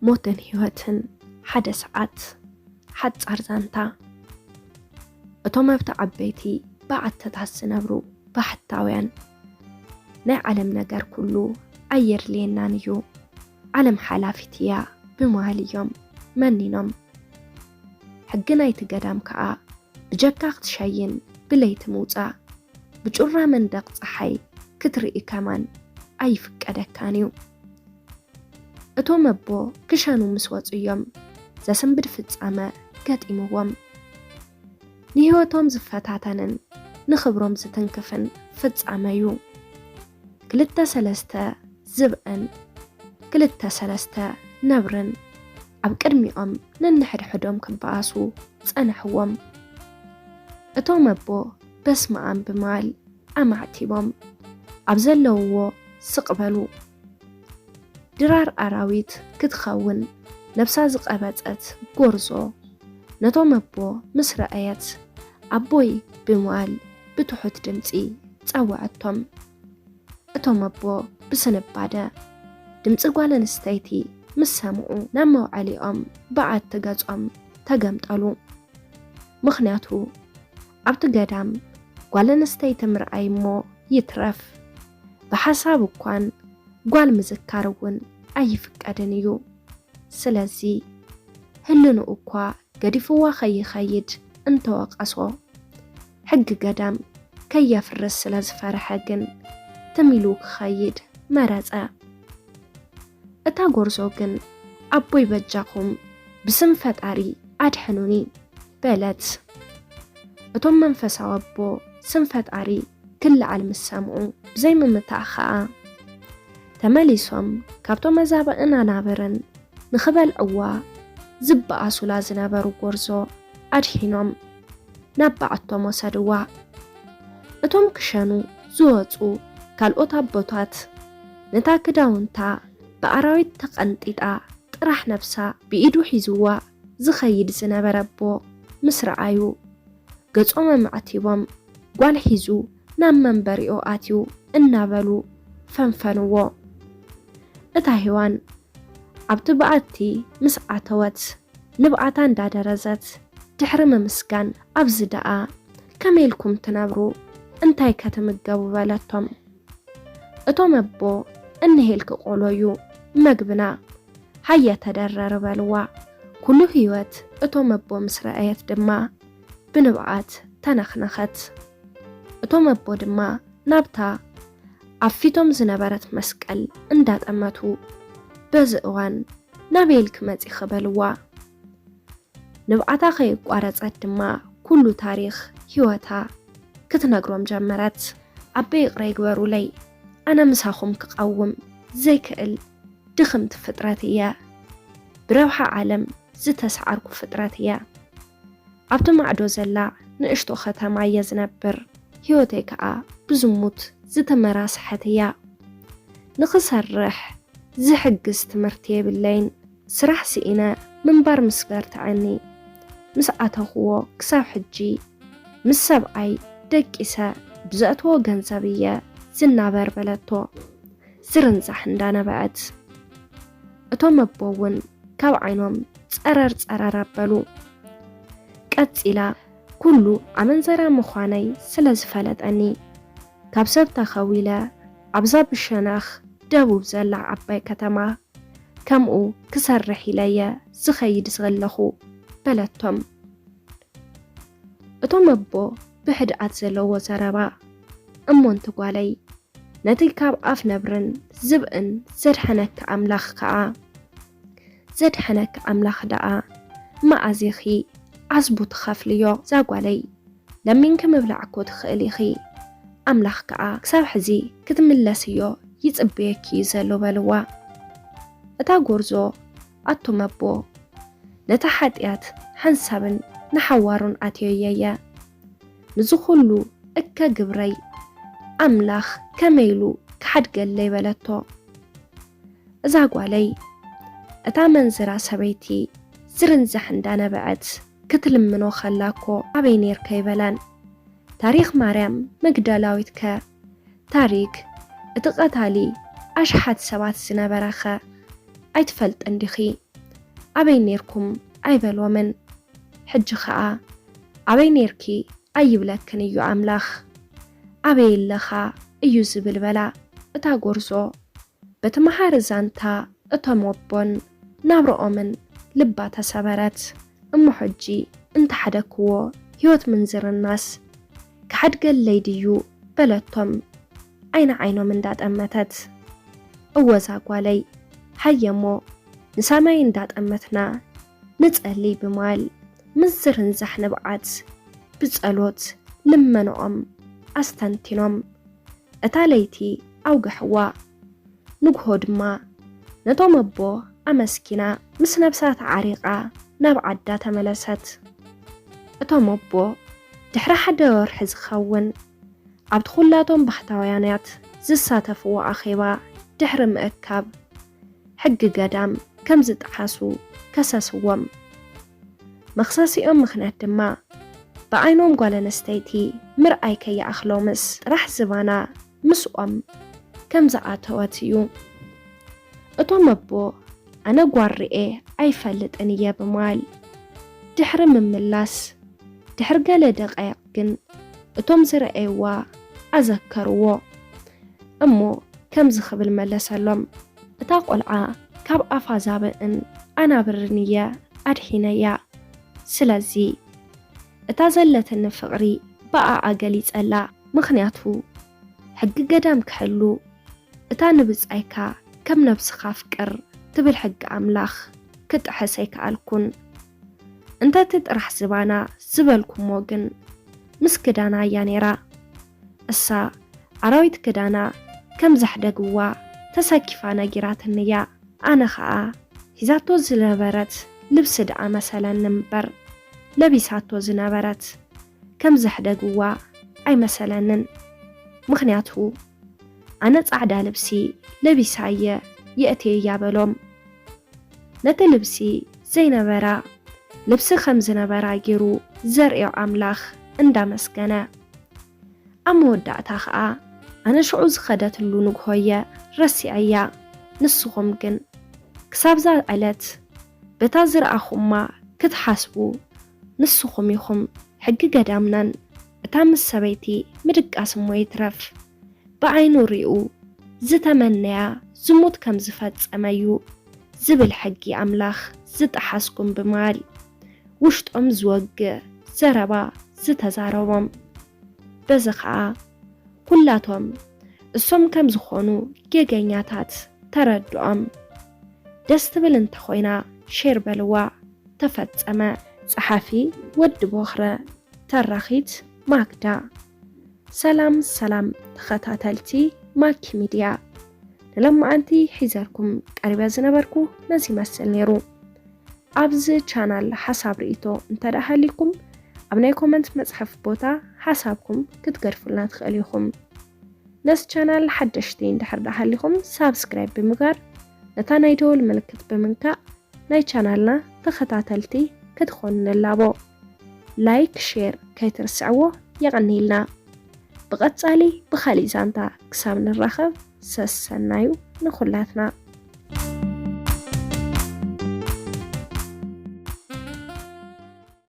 ሞትን ህይወትን ሓደ ሰዓት። ሓጻር ዛንታ። እቶም ኣብቲ ዓበይቲ በዓትታት ዝነብሩ ባሕታውያን፣ ናይ ዓለም ነገር ኩሉ ኣየድልየናን እዩ፣ ዓለም ሓላፊት እያ ብምባል እዮም መኒኖም። ሕጊ ናይቲ ገዳም ከኣ ብጀካ ክትሸይን ብለይቲ ምውጻእ፣ ብጩራ መንደቕ ጸሓይ ክትርኢ ከማን ኣይፍቀደካን እዩ። እቶም ኣቦ ክሸኑ ምስ ወጹ እዮም ዘስንብድ ፍጻመ ገጢምዎም። ንህይወቶም ዝፈታተንን ንኽብሮም ዝትንክፍን ፍጻመ እዩ። ክልተ ሰለስተ ዝብእን ክልተ ሰለስተ ነብርን ኣብ ቅድሚኦም ነንሕድሕዶም ክበኣሱ ጸንሕዎም። እቶም ኣቦ በስመ ኣብ ብምባል ኣማዕቲቦም ኣብ ዘለውዎ ስቕ በሉ። ድራር ኣራዊት ክትኸውን ነብሳ ዝቐበጸት ጎርዞ ነቶም ኣቦ ምስ ረኣየት፣ ኣቦይ ብምባል ብትሑት ድምጺ ጸወዐቶም። እቶም ኣቦ ብስንባደ ድምጺ ጓል ኣንስተይቲ ምስ ሰምዑ ናብ መውዓሊኦም በዓቲ ገጾም ተገምጠሉ። ምኽንያቱ ኣብቲ ገዳም ጓል ኣንስተይቲ ምርኣይ እሞ ይትረፍ ብሓሳብ እኳን ጓል ምዝካር እውን ኣይፍቀድን እዩ። ስለዚ ህልንኡ እኳ ገዲፍዋ ከይኸይድ እንተወቐሶ፣ ሕጊ ገዳም ከየፍርስ ስለ ዝፈርሐ ግን ትም ኢሉ ክኸይድ መረጸ። እታ ጎርዞ ግን፣ ኣቦይ በጃኹም ብስም ፈጣሪ ኣድሕኑኒ በለት። እቶም መንፈሳዊ ኣቦ ስም ፈጣሪ ክለዓል ምስ ሰምዑ ብዘይምምታእ ኸኣ ተመሊሶም ካብቶም መዛብእን ኣናብርን ንኽበልዕዋ ዝበኣሱላ ዝነበሩ ጎርዞ ኣድሒኖም ናብ በዓቶም ወሰድዋ። እቶም ክሸኑ ዝወጹ ካልኦት ኣቦታት ነታ ክዳውንታ ብኣራዊት ተቐንጢጣ ጥራሕ ነብሳ ብኢዱ ሒዝዋ ዝኸይድ ዝነበረ ኣቦ ምስ ረኣዩ ገጾም ኣማዕቲቦም ጓል ሒዙ ናብ መንበሪኡ ኣትዩ እናበሉ ፈንፈንዎ። እታ ሄዋን ኣብቲ በዓቲ ምስ ኣተወት ንብዓታ እንዳደረዘት ድሕሪ ምምስጋን ኣብዚ ደኣ ከመይ ኢልኩም ትነብሩ እንታይ ከ ትምገቡ በለቶም። እቶም ኣቦ እንሄልኪ ቆሎ እዩ መግብና ሃየ ተደረሪ በልዋ። ኩሉ ህይወት እቶም ኣቦ ምስ ረኣየት ድማ ብንብዓት ተነኽነኸት። እቶም ኣቦ ድማ ናብታ ኣብ ፊቶም ዝነበረት መስቀል እንዳጠመቱ በዚ እዋን ናበይ ኢልኪ መጺኺ በልዋ። ንብዓታ ከየቋረጸት ድማ ኩሉ ታሪኽ ህይወታ ክትነግሮም ጀመረት። ኣቦ ይቕረ ይግበሩለይ፣ ኣነ ምሳኹም ክቐውም ዘይክእል ድኽምቲ ፍጥረት እየ። ብረብሓ ዓለም ዝተሰዓርኩ ፍጥረት እየ። ኣብቲ ማዕዶ ዘላ ንእሽቶ ከተማ እየ ዝነብር። ህይወተይ ከኣ ብዝሙት ዝተመራስሐት እያ። ንኽሰርሕ ዝሕግዝ ትምህርቲ የብለይን። ስራሕ ስኢነ ምንባር ምስ በርትዐኒ፣ ምስ ኣተኽዎ ክሳብ ሕጂ ምስ ሰብኣይ ደቂሰ ብዘእትዎ ገንዘብ እየ ዝናበር በለቶ ዝርንዛሕ እንዳነበዐት። እቶም ኣቦ እውን ካብ ዓይኖም ጸረር ጸረር ኣበሉ። ቀጺላ ኩሉ ኣመንዘራ ምዃነይ ስለ ዝፈለጠኒ፣ ካብ ሰብ ተኸዊለ ኣብዛ ብሸነኽ ደቡብ ዘላ ዓባይ ከተማ ከምኡ ክሰርሕ ኢለየ ዝኸይድ ዘለኹ በለቶም። እቶም ኣቦ ብህድኣት ዘለዎ ዘረባ፣ እሞንቲ ጓለይ፣ ነቲ ካብ ኣፍ ነብርን ዝብእን ዘድሐነኪ ኣምላኽ ከኣ፣ ዘድሐነኪ ኣምላኽ ደኣ መኣዚኺ ዓስቡ ትኸፍልዮ ዛጓለይ። ለሚንኪ ምብላዕ እኮ ትኽእሊ ኢኺ፣ ኣምላኽ ከኣ ክሳብ ሕዚ ክትምለስዮ ይጽበየኪ እዩ ዘሎ በልዋ። እታ ጎርዞ፣ ኣቱም ኣቦ፣ ነቲ ሓጢኣት ሓንሳብን ንሓዋሩን ኣትዮየየ፣ ንዚ ኹሉ እከ ግብረይ ኣምላኽ ከመይ ኢሉ ክሓድገለይ በለቶ። እዛ ጓለይ፣ እታ መንዝራ ሰበይቲ ዝርንዛሕ እንዳነበዐት ክትልምኖ ከላ እኮ ኣበይ ኔርካ ኣይበላን። ታሪኽ ማርያም መግደላዊት ከ? ታሪክ እቲ ቀታሊ ኣሽሓት ሰባት ዝነበረ ከ ኣይትፈልጥን ዲኺ? ኣበይ ኔርኩም ኣይበሎምን። ሕጂ ኸኣ ኣበይ ኔርኪ ኣይብለክን እዩ ኣምላኽ። ኣበይ ኣለኻ እዩ ዝብል በላ እታ ጎርዞ። በቲ መሃሪ ዛንታ እቶም ወቦን ናብርኦምን ልባ ተሰበረት። እሞ ሕጂ እንተሓደግክዎ ህይወት ምንዝርናስ ክሓድገለይ ድዩ በለቶም ዓይኒ ዓይኖም እንዳጠመተት። እወ እዛ ጓለይ ሃየሞ ንሰማይ እንዳጠመትና ንጸሊ ብማል ምዝርንዛሕ ንብዓት ብጸሎት ልመንኦም ኣስተንቲኖም እታ ለይቲ ኣውግሕዋ። ንግሆ ድማ ነቶም ኣቦ ኣመስኪና ምስ ነብሳ ተዓሪቓ ናብ ዓዳ ተመለሰት። እቶም ኣቦ ድሕሪ ሓደ ወርሒ ዝኸውን ኣብቲ ኩላቶም ባህታውያናት ዝሳተፍዎ ኣኼባ ድሕሪ ምእካብ ሕጊ ገዳም ከም ዝጠሓሱ ከሰስዎም። መኽሰሲኦም ምኽንያት ድማ ብዓይኖም ጓል ኣንስተይቲ ምርኣይ ከይኣኽሎምስ ጥራሕ ዝባና ምስኦም ከም ዝኣተወት እዩ። እቶም ኣቦ ኣነ ጓል ርኤ ኣይፈልጥን እየ ብምባል ድሕሪ ምምላስ ድሕሪ ገለ ደቃይቕ ግን እቶም ዝረኣይዋ ኣዘከርዎ እሞ ከምዚ ክብል መለሰሎም። እታ ቆልዓ ካብ ኣፋ ዛብእን ኣናብርን እየ ኣድሒነያ። ስለዚ እታ ዘለትኒ ፍቕሪ ብኣኣ ገሊጸላ። ምኽንያቱ ሕጊ ገዳም ክሕሉ እታ ንብጻይካ ከም ነብስኻ ኣፍቅር ትብል ሕጊ ኣምላኽ ክጥሕስ ኣይከኣልኩን። እንተ እቲ ጥራሕ ዝባና ዝበልኩሞ ግን ምስ ክዳና እያ ነይራ። እሳ ኣራዊት ክዳና ከም ዘሕደግዋ ተሰኪፋ ነጊራትኒ እያ። ኣነ ኸኣ ሒዛቶ ዝነበረት ልብሲ ደኣ መሰለኒ እምበር ለቢሳቶ ዝነበረት ከም ዘሕደግዋ ኣይመሰለንን። ምኽንያቱ ኣነ ጻዕዳ ልብሲ ለቢሳ እየ የእትየያ በሎም። ነቲ ልብሲ ዘይነበራ ልብሲ ከም ዝነበራ ገይሩ ዘርእዮ ኣምላኽ እንዳመስገነ። ኣብ መወዳእታ ኸኣ ኣነ ሽዑ ዝኸደትሉ ንግሆ እየ ረሲዐያ። ንስኹም ግን ክሳብዛ ዕለት በታ ዝረኣኹማ ክትሓስቡ ንስኹም ኢኹም ሕጊ ገዳምናን እታ ምስ ሰበይቲ ምድቃስ እሞ ይትረፍ ብዓይኑ ሪኡ ዝተመነያ ዝሙት ከም ዝፈጸመ እዩ ዝብል ሕጊ ኣምላኽ ዝጠሓስኩም ብምባል ውሽጦም ዝወግእ ዘረባ ዝተዛረቦም። በዚ ኸኣ ኩላቶም እሶም ከም ዝኾኑ ጌገኛታት ተረድኦም። ደስ ትብል እንተኾይና ሼር በልዋ። ተፈጸመ። ጸሓፊ ወዲ ቦኽረ፣ ተራኺት ማክዳ። ሰላም ሰላም ተኸታተልቲ ማኪ ሚድያ፣ ንሎማዓንቲ ሒዘልኩም ቀሪበ ዝነበርኩ ነዚ ይመስል ነይሩ። ኣብዚ ቻናል ሓሳብ ርእይቶ እንተ ደኣ ሃልይኩም ኣብ ናይ ኮመንት መጽሐፍ ቦታ ሓሳብኩም ክትገድፉልና ትኽእሉ ኢኹም። ነዚ ቻናል ሓደሽቲ እንድሕር ደኣ ሃሊኹም ሳብስክራይብ ብምግባር ነታ ናይ ደወል ምልክት ብምንካእ ናይ ቻናልና ተኸታተልቲ ክትኾኑ ንላቦ። ላይክ ሼር ከይትርስዕዎ። የቐንይልና። ብቐጻሊ ብኻሊእ ዛንታ ክሳብ ንራኸብ ሰሰናዩ ንኹላትና።